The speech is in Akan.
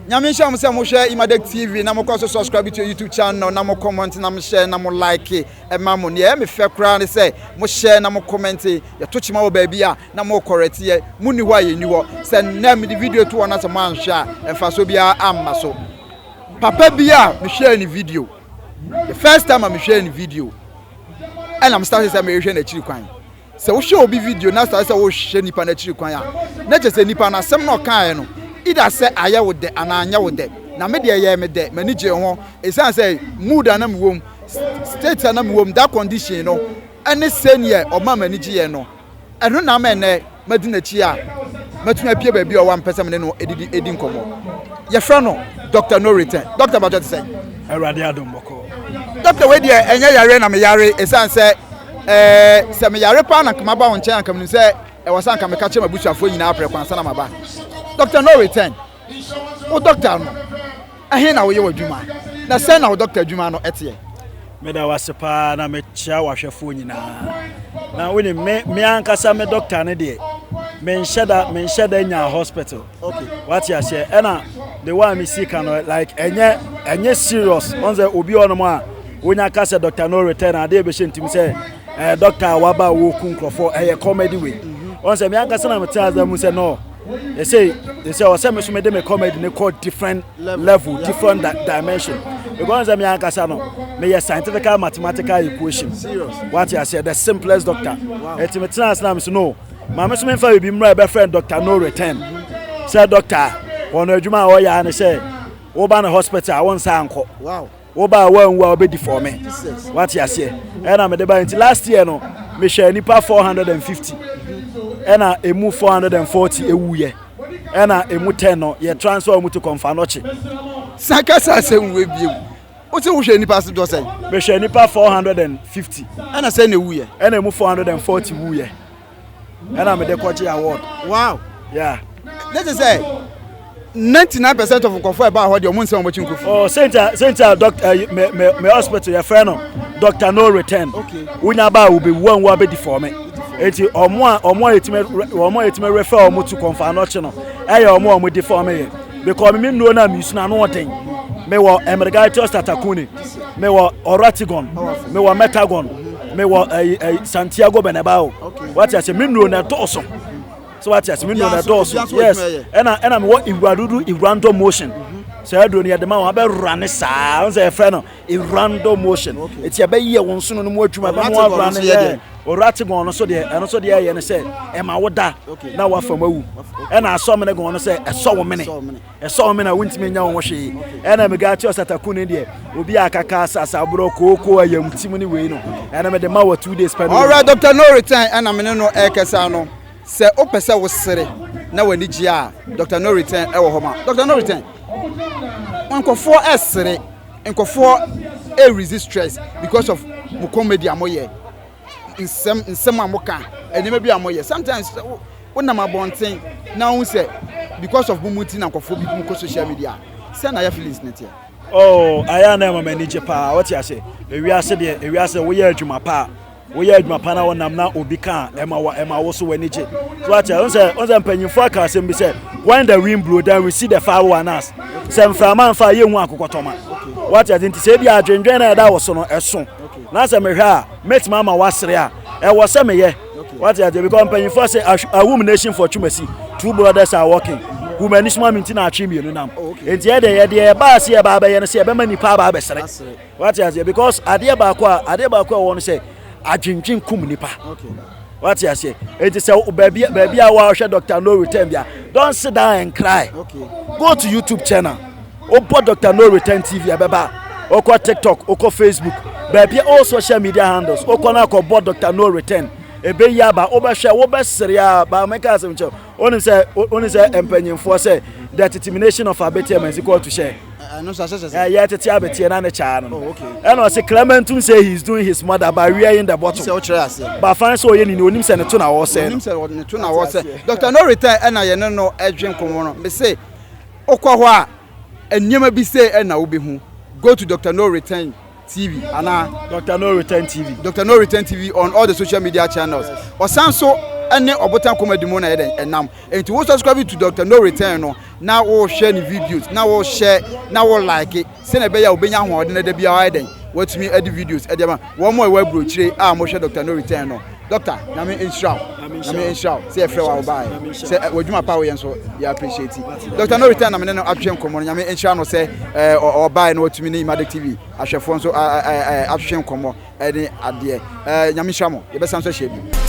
Nyame nhyira mo sɛ mohwɛ Imadek TV na mokɔ so subscribe to YouTube channel na mo comment na mo share na mo like ɛma mo. Nea ɛyɛ me fɛ koraa ne sɛ mo share na mo comment, yɛto kyema wɔ baabi a na mo correct yɛ. Mo nni hɔ a yɛnni hɔ. Sɛ nnɛ mede video to hɔ na sɛ moanhwɛ a, mfasoɔ biara amma so. Papa bi a mehwɛɛ ne video, the first time a mehwɛɛ ne video, ɛna me start sɛ mehwɛ n'akyiri kwan. Sɛ wohwɛ obi video na start sɛ wohwɛ nipa n'akyiri kwan a, na kyerɛ sɛ nipa no asɛm na ɔkaeɛ no, either sɛ ayɛ wo dɛ anaa anyɛ wo dɛ. Na me deɛ ɛyɛɛ me dɛ, m'ani gyee ho. Ɛsiane sɛ mood a na mewɔ mu, state a na mewɔ mu, that condition no, ɛne sɛdeɛ ɔmaa m'ani gyeeɛ no, ɛno na ama ɛnnɛ madi n'akyi a matumi apue baabi a ɔwɔ a mepɛ sɛ me ne no didi di nkɔmmɔ. Yɛfrɛ no Dr. No Return. Dr. Bàtɔ te sɛn? Awurade adom bɔkɔɔ. Dr. wei deɛ ɛnyɛ yareɛ na meyare ɛsiane sɛ ɛɛ sɛ meyare paa na nka maba wo nkyɛn anka menim sɛ ɛwɔ sɛ anka meka kyerɛ m'abusuafoɔ nyinaa prɛko ansa na maba. Dr. No Return, wo dɔkta no ɛhe na woyɛ w'adwuma na sɛn na wo dɔkta adwuma no ɛteɛ? Meda wo ase paa na mekyea w'ahwɛfoɔ nyinaa. Na wonim me me ankasa me dɔkta no deɛ menhyɛ da menhyɛ da nyaa hospital. Okay. Wate aseɛ ɛna the one me si ka no like ɛnyɛ ɛnyɛ serious ɔn sɛ obi ɔnom a wonya ka sɛ doctor no return adeɛ bɛhyɛ ntim sɛ ɛɛ doctor a waba a wɔku nkurɔfoɔ ɛyɛ comedy way. Ɔn sɛ me ankasa na mete ase mu sɛ no ɛsɛ ɛsɛ ɔsɛ me so mede me comedy ne kɔ different level different di dimension because sɛ me ankasa no meyɛ scientific mathematical equation wate aseɛ the simplest doctor ɛti me tena ase na me so no maame so memfa biribi mmra ɛbɛfrɛ doctor no return sɛ doctor wɔn adwuma a ɔyɛ ne sɛ woba ne hospital a wonsa ankɔ woba a woanwu a wobɛdi fɔme wate aseɛ ɛna mede ba nti last year no mehwɛ nipa 450 ɛna emu 440 ewuyɛ ɛna emu 10 no yɛ transfer wɔn to Komfo Anokye. San kasa asɛm wei bio. Wo sɛ wohwɛ nipa ase dɔ sɛn? Mehwɛ nipa 450. Ɛna sɛn na ewuyɛ? Ɛna emu 440 wuyɛ. Ɛna mede kɔgye award. Wow. Yeah. Ne te sɛ 99% of nkurɔfoɔ a ɛbaa hɔ deɛ ɔmo nsɛm ɔmo akyi nkurɔfoɔ. Oh, sɛnti sɛnti a doctor eh, me me me hospital yɛfrɛ no doctor no return. Okay. Wonya ba a wobɛwu anwu abɛdi fɔme. Eti ɔmo a ɔmo a yɛtumi ɔmo a yɛtumi refer ɔmo to Komfo Anokye no ɛyɛ ɔmo a ɔmo di fɔme yɛ because me nnuro no a mesu no ano ɔden. Mewɔ Emergatius tatakuni, mewɔ Oratigon, mewɔ Metagon, mewɔ ɛyi ɛyi Santiago Bernabeu. Wate ase me nnuro no ɛdɔɔso. So wate ase me nnuro no ɛdɔɔso. Yes, ɛna ɛna mewɔ Iwuradudu Iwurando motion. Sɛ aduro no yɛde ma wɔn abɛwura ne saa, wɔn sɛ yɛfrɛ no Irando motion. Eti ɛbɛyɛ wɔn nsono no mu adwuma, ɛbɛma wɔn awura ne yɛ. Oratigon no so deɛ ɛno so deɛ ɛyɛ ne sɛ ɛma wo da na wafa mu awu. Ɛna asɔmene gon no sɛ ɛsɔ wo mene. Ɛsɔ wo mene a wontumi nya wo ho hwee. Ɛna megate ɔsataku no deɛ obi a akaka asasaborɔ kooko ayamtim ne wei no ɛna mede ma wɔ 2 days pɛ no. Alright, Dr. No Return ɛna mene no ɛrekasa no. Sɛ wopɛ sɛ wosere na w'ani gye a, Dr. No Return ɛwɔ hɔ ma. Dr. No Return, nkurɔfoɔ ɛsere, nkurɔfoɔ ɛresist stress because of mo comedy a moyɛ, nsɛm nsɛm a moka, nneɛma bi a moyɛ. Sometimes wonam abɔnten na wohu sɛ because of mo mu nti na nkurɔfoɔ bi kɔ social media. Sɛ na yɛ feelings ne teɛ? Oh, ayɛ a na ɛma m'ani gye paa. Wote ase, ewiase deɛ, ewiase woyɛ adwuma pa a, woyɛ adwuma pa na wɔnam na obi ka a, ɛma wɔ ɛma wo so w'ani gye. So ate ase, sɛ ɔsɛ mpanyinfoɔ aka asɛm bi sɛ when the wind blow then we see the fowl on us. Sɛ mframa nfa a yɛnhu akokɔtɔma. Wate ase, nti sɛ ebi adwendwen na ɛda wɔ so no ɛso. Na sɛ mehwɛ a, mɛtumi ama wasere a, ɛwɔ sɛ meyɛ. Wate ase, because mpanyinfoɔ sɛ awum nation for twumasi, two brothers are working. Wumani soma mi nti na atwe mmienu nam. Nti yɛde yɛde ɛbaa se yɛba abɛyɛ no sɛ yɛbɛma nipa aba abɛsere. Wate aseɛ, because adeɛ baako a adeɛ baako a ɛwɔ no sɛ adwendwen kum nipa. Wate aseɛ, nti sɛ baabi baabi a wɔahwɛ Dr. No Return bia, don't sit down and cry. Go to YouTube channel, wobɔ Dr. No Return TV ɛbɛba, wokɔ TikTok, wokɔ Facebook, baabi all social media handles, wokɔ no akɔbɔ Dr. No Return ɛbɛyi aba, wobɛhwɛ wobɛsere a baa mɛka asɛm kyɛw. Wonim sɛ mpanyimfoɔ sɛ the determination of abeteɛ man equal to share. Ɛno nso ahyɛ sɛ ɛyɛ tete abeteɛ na ne kyaa no. Ɛna ɔse Clementum say he is doing his mother by wearing the bottle. Sɛ wokyerɛ aseɛ. Bafan sɛ ɔyɛ nini onim sɛ ne to na ɔresɛe no. Onim sɛ ne to na ɔresɛe. Dr. No Return ɛna yɛne no ɛdwe nkɔmmɔ no. Mese wokɔ hɔ a nneɛma bi sei ɛna wobɛhu. Go to Dr. No Return TV anaa Dr. No Return TV. Dr. No Return TV on all the social media channels. Ɔsan so ɛne Ɔbotan Comedy mu na ɛyɛ dɛn ɛnam. Enti wo subscribe to Doctor No Return no na wohwɛ ne videos na wo share na wo like sɛnea ɛbɛyɛ a wobɛnya ahoɔden na da biara ayɛ dɛn watumi de videos de ama wɔn a ɛwɔ aburokyire a wɔhwɛ Doctor No Return no. Doctor, Nyame nhyira wo. Nyame nhyira wo sɛ yɛfrɛ wo a wobaeɛ. Sɛ w'adwuma pa a woyɛ nso yɛ appreciate. Doctor No Return na me ne no atwetwe nkɔmmɔ no. Nyame nhyira no sɛ ɔbaeɛ na watumi ne Imadek TV ahwɛfoɔ nso atwetwe nkɔmmɔ ne adeɛ. Nyame nhyira mo. Yɛbɛsan nso ahyia bio.